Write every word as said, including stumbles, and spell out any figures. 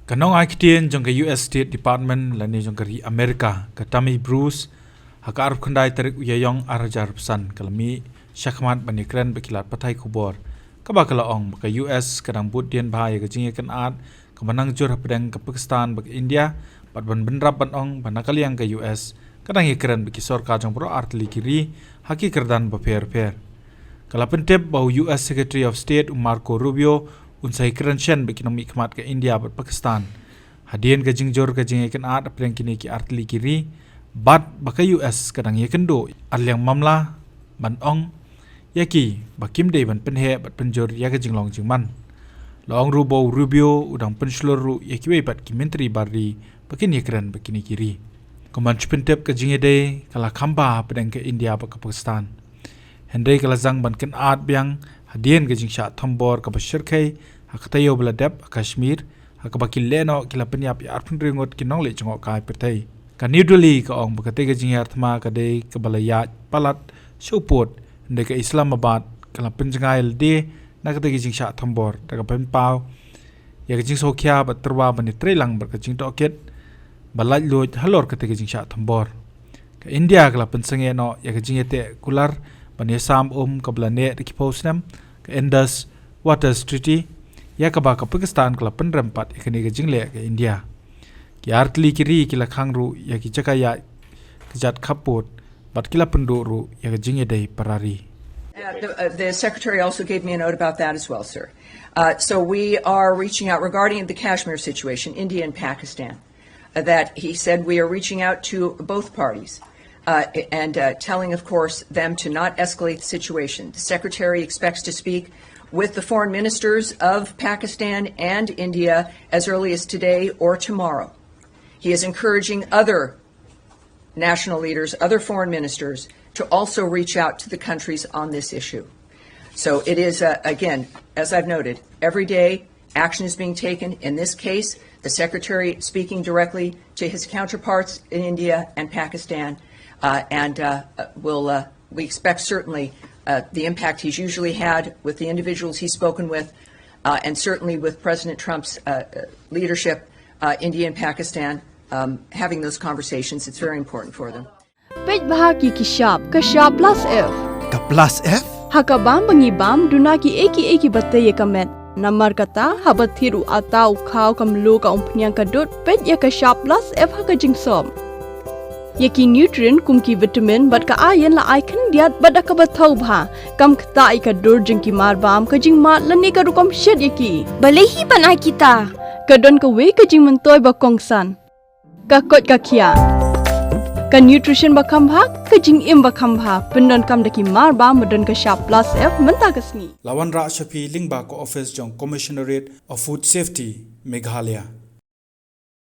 Ka nongai ktien jong ka U S State Department lane jong ka ri Amerika, ka Tammy Bruce, ha ka arphew khyndai tarik u Ïaïong arhajar arphew san, ka la mih shakhmat ban ïakren bad ki lad pathai khubor, kaba ka la ong ba ka U S ka dang bud dien bha ïa ka jingïakynad kaba nang jur hapdeng ka Pakistan bad ka India, bad ban bynrap ban ong ba na ka liang ka U S ka dang ïakren bad ki sorkar jong baroh artylli ki ri ha ki kyrdan bapher bapher. Ka la pyntip ba u U S Secretary of State u Marco Rubio un sa ïakren shen bad ki nongmihkhmat ka India bad Pakistan hadien ka jingjur ka jingïakynad hapdeng kine ki artylli ki ri, bad ba ka U S ka dang ïakynduh arliang mamla ban ong ïa ki ba kim dei ban pynheh bad pynjur ïa ka jinglong jingman. La ong ruh ba u Rubio u dang pynshlur ruh ïa kiwei pat ki myntri bar ri ba kin ïakren bad kine ki ri. Kumban shu pyntip, ka jingïadei ka la kham bha hapdeng ka India bad ka Pakistan. Hynrei ka la zang ban kynad biang hadien ka jingshah thombor kaba shyrkhei ha ka taïew ba la dep ha Kashmir, ha kaba ki lehnoh ki la pynïap ïa arphew hynriew ngut ki nongleit jngohkai pyrthei. Ka New Delhi ka ong ba katei ka jingïar thma ka dei kaba la ïaid palat sha u pud, hynrei ka Islamabad ka la pynjngai lade na katei ka jingshah thombor da ka pynpaw ïa ka jingsngewkhia bad tyrwa ban ïatreilang bad ka jingtohkit ba laitluid halor katei ka jingshah thombor. Ka India ka la pynsangeh noh ïa ka jingïateh kular ban ïasam um kaba la neh da ki phew snem, ka Indus Waters Treaty, ïa kaba ka Pakistan ka la pynrem pat ïa kane ka jingleh ka India. Ki artylli ki ri ki la khang ruh ïa ki jaka ïaid kjat khappud bad ki la pynduh ruh ïa ka jingïadei para ri. Uh, the, uh, the secretary also gave me a note about that as well, sir. Uh, so we are reaching out regarding the Kashmir situation, India and Pakistan, uh, that he said we are reaching out to both parties, uh, and, uh, telling, of course, them to not escalate the situation. The secretary expects to speak with the foreign ministers of Pakistan and India as early as today or tomorrow. He is encouraging other national leaders, other foreign ministers, to also reach out to the countries on this issue. So it is, uh, again, as I've noted, every day action is being taken. In this case, the secretary speaking directly to his counterparts in India and Pakistan, uh, and, uh, uh, will, uh, we expect certainly, uh, the impact he's usually had with the individuals he's spoken with, uh, and certainly with President Trump's, uh, uh, leadership, uh, India and Pakistan, um, having those conversations. It's very important for them. Peit bha ki ki shap, ka shap plus F. Ka plus F? Ha ka bam ba ngi bam, duna ki ei ki ei kiba tei ïa ka met. Namar kata, haba thied u atta, u khaw, ka mluh, ka umphniang, ka dud, peit ïa ka shap plus F ha ka jingsop. Ïa ki nutrient kum ki vitamin bad ka iron la ai khyndiat bad da kaba thaw bha. Kam ktah ïa ka dur jong ki marbam, ka jingmad lane ka rukom shet ïa ki. Balei hi ban ai kita? Ka don kawei ka jingmyntoi ba kongsan. Ka koit ka khiah. Ka nutrition ba kham bha, ka jingim ba kham bha. Pyndonkam da ki marbam ba don ka shap plus F mynta ka sngi. La wanrah sha phi lyngba ka office jong Commissionerate of Food Safety, Meghalaya.